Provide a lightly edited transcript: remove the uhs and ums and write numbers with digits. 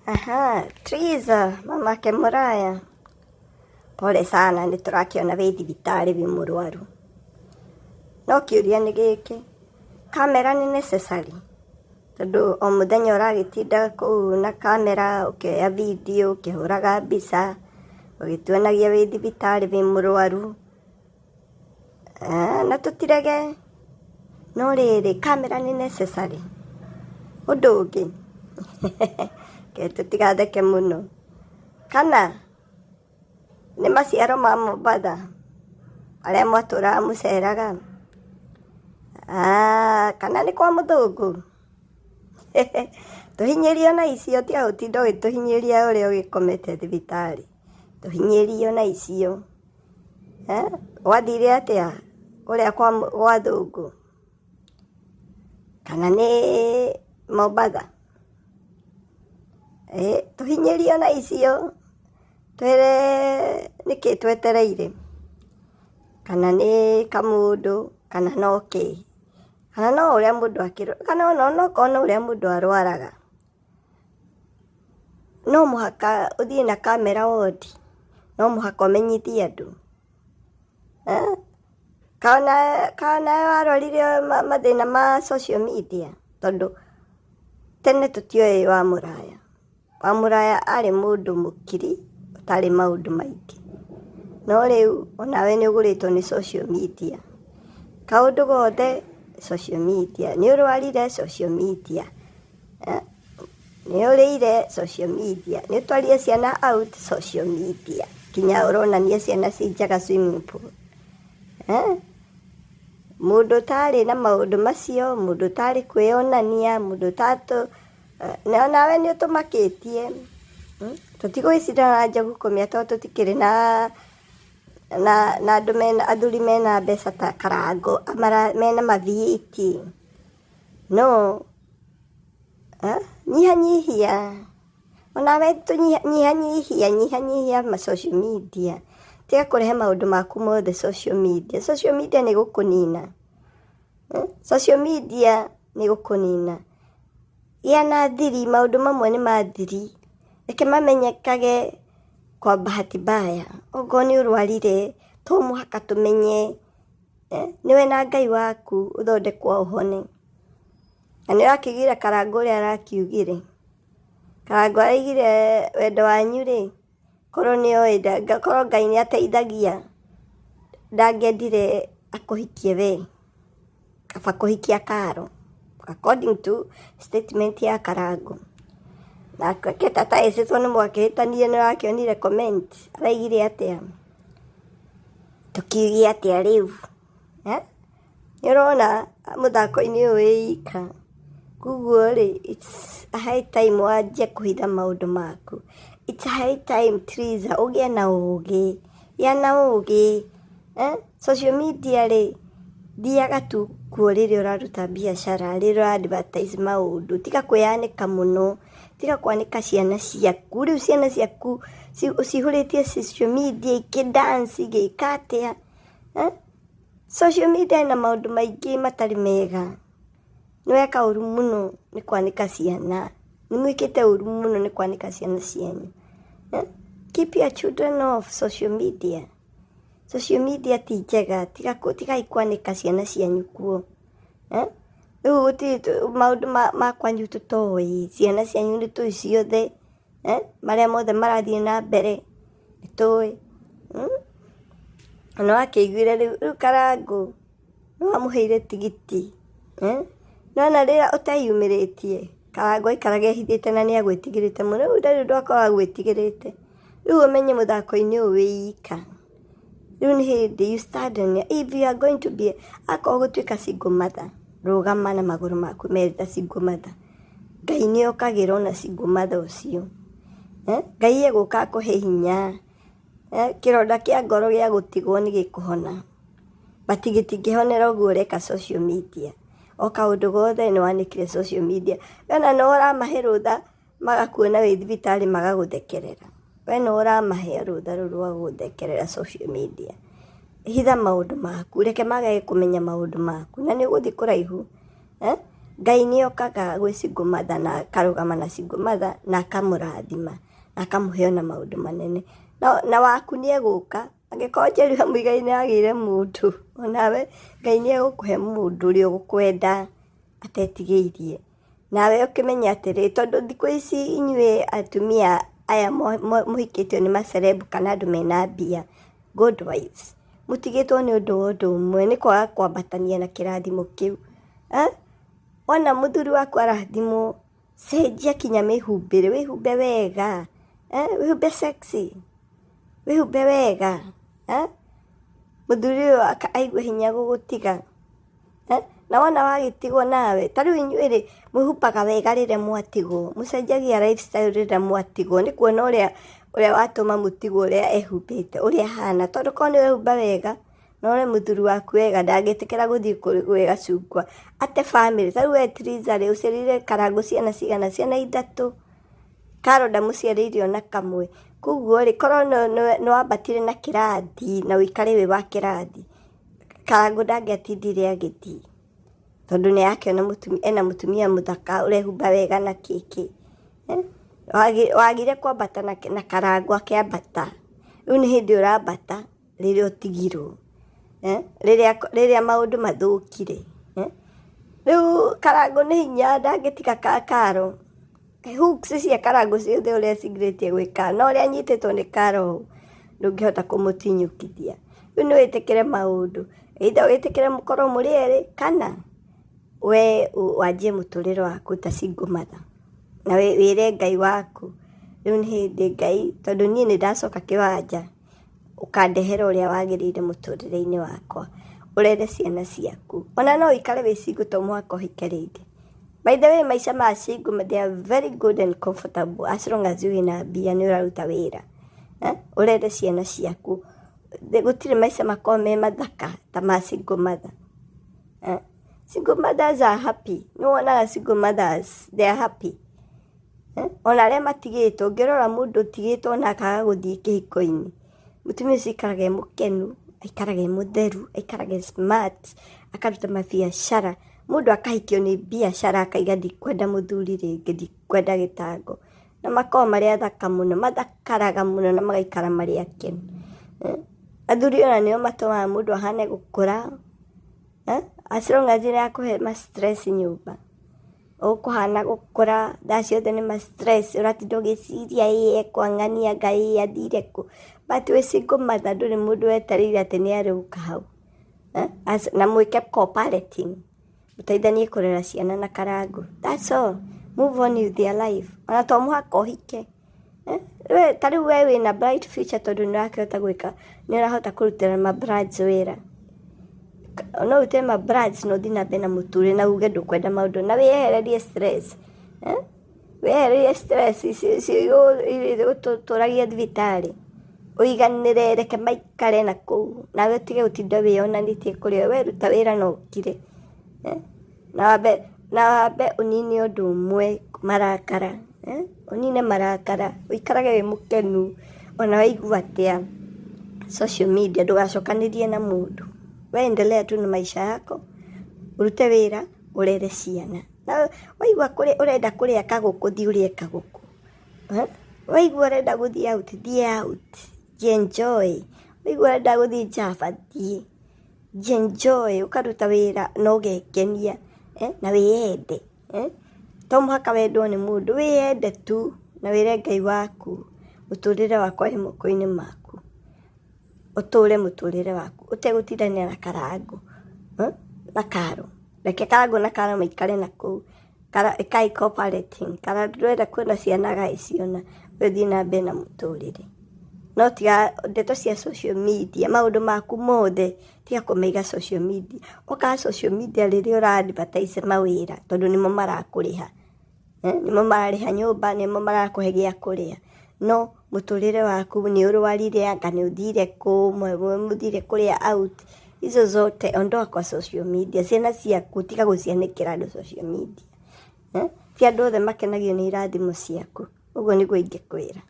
Aha, Triza, mamake Mũraya. Pole sana nĩ tũrakĩona wĩ thibitarĩ wĩ mũrwaru. No kĩũria nĩ gĩkĩ, kamera nĩ necessary? Tondũ o mũthenya ũragĩtinda kũu na kamera ũkĩoya video, ũkĩhũraga mbica, ũgĩtuonagia wĩ thibitarĩ wĩ mũrwaru. Na tũtirege, no rĩrĩ, kamera nĩ necessary? Ũndũ ũngĩ, reke tũtigatheke mũno, kana nĩ maciaro ma Mombatha marĩa mwatũraga mũceraga? Kana nĩ kwa mũthũngũ? Tũhinyĩrio na icio tiga gũtinda ũgĩtũhinyĩria ũrĩa ũgĩkomete thibitarĩ, tũhinyĩrio na icio. Gwathire atĩa kũrĩa gwa athũngũ? Kana nĩ Mombatha? Tũhinyĩrio na icio twĩre nĩkĩ twetereire, kana nĩ kamũndũ, kana no kĩ, kana no ũrĩa mũndũ kana ona onokorwo no ũrĩa mũndũ arwaraga. No mũhaka ũthiĩ na kamera wondi? No mũhaka ũmenyithie andũ? Kana warorire mathĩna ma social media? Tondũ tene tũtiũĩ Wamũraya. Wamũraya arĩ mũndũ mũkiri ũtarĩ maũndũ maingĩ. No rĩu onawe nĩ ũgũrĩtwo nĩ social media. Kaũndũ gothe social media. Nĩ ũrwarire social media. Nĩ ũrĩire social media, nĩ ũtwarire ciana out social media, nginya ũronania ciana ci njaga swimming pool. Mũndũ ũtarĩ na maũndũ macio, mũndũ ũtarĩ kwĩyonania, mũndũ ũtatũ, onawe nĩ ũtũmakĩtie. Tũtigwĩcindana na Njogu kũmĩa tondũ tũtikĩrĩ na na andũ mena athuri mena mbeca ta Karangũ, mena ma V8. No nyihanyihia, onawe nyihanyihia, nyihanyihia ma social media, tiga kũrehe maũndũ maku mothe social media. Social media nĩ ĩgũkũnina, social media nĩ ĩgũkũnina. Gĩa na thiri, maũndũ mamwe nĩ ma thiri, reke mamenyekage kwa bahati mbaya, okorwo nĩ ũrwarire to mũhaka tũmenye. Nĩwe na Ngai waku ũthondekwo ũhone. Na nĩ ũrakĩiguire Karangũ ũrĩa arakiugire? Karangũ araugire wendo wanyu rĩ, korwo nĩ oĩ, korwo Ngai nĩ ateithagia, ndangĩendire akũhikie we, kaba kũhikia Karo, according to statement ya Karangũ. Nake tata ecĩtwo nĩ mwakĩhĩtanirie nĩ ũrakĩonire comment, araugire atĩa? Tũkiuge atĩa rĩu? Nĩ ũrona mũthako-inĩ ũyũ wĩ ika, koguo rĩ, it's a high time wanjie kũhitha maũndũ maku. It's a high time Triza ũgĩe na ũgĩ, gĩa na ũgĩ. Social media rĩ, thiaga tu kuo rĩrĩa ũraruta biacara, rĩrĩa ũra advertise maũndũ, tiga kwĩyanĩka mũno. Tiga kwanĩka ciana ciaku, rĩu ciana ciaku ũcihũrĩtie social media ikĩ dance igĩka atĩa, Social media ĩna maũndũ maingĩ matarĩ mega, nĩ weka ũru mũno nĩ kwanĩka ciana, nĩ mwĩkĩte ũru mũno nĩ kwanĩka ciana cianyu. Keep your children off social media. Social media ti njega, tigai kwanĩka ciana cianyu kuo. Rĩu gũtirĩ maũndũ ma kwanyu tũtoĩ, ciana cianyu nĩ tũĩ ciothe, marĩa mothe marathiĩ na mbere nĩ tũĩ. Na nĩ wakĩiguire rĩu Karangũ nĩ wamũheire tigiti, nĩ wona rĩrĩa ũteyumĩrĩtie, Karangũ aikaraga ehithĩte na nĩ agwĩtigĩrĩte mũno, rĩu ndarĩ ũndũ akoragwo agwĩtigĩrĩte. Rĩu ũmenye mũthako-inĩ ũyũ wĩ ika. Rĩu nĩ hĩndĩ you stand on your, if you are going to be, akorwo ũgũtuĩka single mother, rũgama na magũrũ maku merĩ ta single mother. Ngai nĩ okagĩra ona single mother ũcio. Ngai egũka akũhe hinya. Kĩronda kĩa ngoro gĩa gũtigwo nĩ gĩkũhona. But gĩtingĩhonera ũguo ũreka social media. O kaũndũ gothe nĩ wanĩkire social media. We ona nĩwe ũramahe rũtha magakuona wĩ thibitarĩ magagũthekerera. We nĩwe ũramahe rũtha rũu rwa gũgũthekerera social media. Hitha maũndũ maku, reke magage kũmenya maũndũ maku na nĩ ũgũthiĩ kũraihu. Ngai nĩ okaga gwĩ single mother na akarũgama na single mother na akamũrathima na akamũhe ona maũndũ manene. Na waku nĩ egũka, angĩkorwo Njeri wa Mũigai nĩ agĩire mũndũ, onawe Ngai nĩ egũkũhe mũndũ ũrĩa ũgũkwenda atetigĩirie. Nawe ũkĩmenye atĩrĩ, tondũ thikũ ici inyuĩ atumia aya mũhikĩtio nĩ macerebu kana andũ mena mbia, good wives, mũtigĩtwo nĩ ũndũ wa ũndũ ũmwe, nĩ kwaga kwambatania na kĩrathimo kĩu. Wona mũthuri waku arathimwo, cenjia kinya mĩhumbĩre, wĩhumbe wega, wĩhumbe sexy, wĩhumbe wega, mũthuri ũyũ aigue hinya gũgũtiga. Na wona wagĩtigwo nawe, ta rĩu inyuĩ rĩ, mwĩhumbaga wega rĩrĩa mwatigwo, mũcenjagia lifestyle rĩrĩa mwatigwo, nĩ kuona ũrĩa ũrĩa watũma mũtigwo ũrĩa ehumbĩte, ũrĩa ahana, tondũ korwo nĩ wehumba wega, na ũrore mũthuri waku wega, ndangĩtĩkĩra gũthiĩ gwĩ gacungwa, ate bamĩrĩ, ta rĩu we Triza rĩ, ũciarĩire Karangũ ciana cigana? Ciana ithatũ, Karo ndamũciarĩire ona kamwe, koguo rĩ, korwo nĩ wambatire na kĩrathi na ũikare wĩ wa kĩrathi, Karangũ ndangĩatindire agĩthiĩ tondũ nĩ arakĩona ena mũtumia mũthaka ũrehumba wega na kĩ kĩ. Wagire kwambata na Karangũ akĩambata, rĩu nĩ hĩndĩ ũrambata rĩrĩa ũtigirwo, rĩrĩa maũndũ mathũkire. Rĩu Karangũ nĩ hinya ndangĩtiga Karo. Hooks cia Karangũ ciothe ũrĩa cingĩrĩtie gwĩka, na ũrĩa anyitĩtwo nĩ Karo ndũngĩhota kũmũtinyũkithia. Rĩu nĩ wĩtĩkĩre maũndũ, either wĩtĩkĩre mũkorwo mũrĩ erĩ kana we wanjie mũtũrĩre waku ta single mother na wĩre Ngai waku, rĩu nĩ hĩndĩ Ngai, tondũ niĩ nĩ ndacoka kĩwanja, ũkandehera ũrĩa wagĩrĩire mũtũrĩre-inĩ wakwa, ũrere ciana ciaku. Ona no ũikare wĩ single to mũhaka ũhike rĩngĩ. By the way, maica ma single they are very good and comfortable as long as wĩna mbia nĩ ũraruta wĩra. Ũrere ciana ciaku. Gũtirĩ maica makoragwo me mathaka ta ma single mother. Single mothers are happy. Nĩ wonaga single mothers they are happy. Ona arĩa matigĩtwo, ũngĩrora mũndũ ũtigĩtwo na akaga gũthiĩ kĩhiko-inĩ, mũtumia ũcio aikaraga e mũkenu, aikaraga e mũtheru, aikaraga e smart, akaruta mabiacara. Mũndũ akahikio nĩ biacara akaiga ndikwenda mũthuri rĩngĩ, ndikwenda gĩtango. Na makoragwo marĩ athaka mũno, mathakaraga mũno na magaikara marĩ akenu. Athuri ona nĩo matũmaga mũndũ ahane gũkũra, as long as nĩ arakũhe ma stress nyũmba. Ũkũhana gũkũra thaa ciothe nĩ ma stress ũratinda ũgĩciria ĩ ekwang'ania anga ĩ athire kũ, but wĩ single mother ndũrĩ mũndũ wetereire atĩ nĩ arĩũka hau. Na mwĩke co-parenting, mũteithanie kũrera ciana na karangũ, that's all, move on with your life. Ona to mũhaka ũhike. Ta rĩu we wĩna bright future tondũ nĩ ũrakĩhota gwĩka, nĩ ũrahota kũrutĩra ma brands wĩra. No ũrute ma brands na ũthiĩ na mbere na mũtũrĩre na uge ndũkwenda maũndũ na wĩyehererie stress. Wĩyehererie stress ici igũtũragia thibitarĩ. Ũiganĩre reke maikare na kũu nawe ũtige gũtinda wĩyonanĩtie kũrĩ o, we ruta wĩra na ũkire. Na wambe ũnine ũndũ ũmwe, marakara. Ũnine marakara, ũikarage wĩ mũkenu ona waigua atĩa. Social media ndũgacokanĩrie na mũndũ. We endelea tu na maisha yako, ũrute wĩra, ũrere ciana. Na waigua ũrenda kũrĩa kagũkũ thiĩ ũrĩe kagũkũ. Waigua ũrenda gũthiĩ out, thiĩ out, enjoy. Waigua ũrenda gũthiĩ Java, thiĩ. Enjoy, ũkaruta wĩra na ũgekenia na wĩyende. To mũhaka wendwo nĩ mũndũ, wĩyende tu na wĩre Ngai waku mũtũrĩre wakwa wĩ moko-inĩ maku. Ũtũre mũtũrĩre waku ũtegũtindanĩra na Karangũ na Karo. Reke Karangũ na Karo maikare na kũu. Ĩkai co-parenting. Kana ndũrenda kuona ciana agagĩciona, we thiĩ na mbere na mũtũrĩre. No tiga ndeto cia social media, maũndũ maku mothe tiga kũmaiga social media. Ũkaga social media rĩrĩa ũra advertise mawĩra tondũ nĩmo marakũrĩha. Nĩmo mararĩha nyũmba, nĩmo marakũhe gĩa kũrĩa. No mũtũrĩre waku nĩ ũrwarire, anga nĩ ũthire kũ, mũthire kũrĩa out, hizo zote ondoa kwa social media. Ciana ciaku tiga gũcianĩkĩra andũ social media. Ti andũ othe makenagio nĩ irathimo ciaku. Ũguo nĩguo ingĩkwĩra.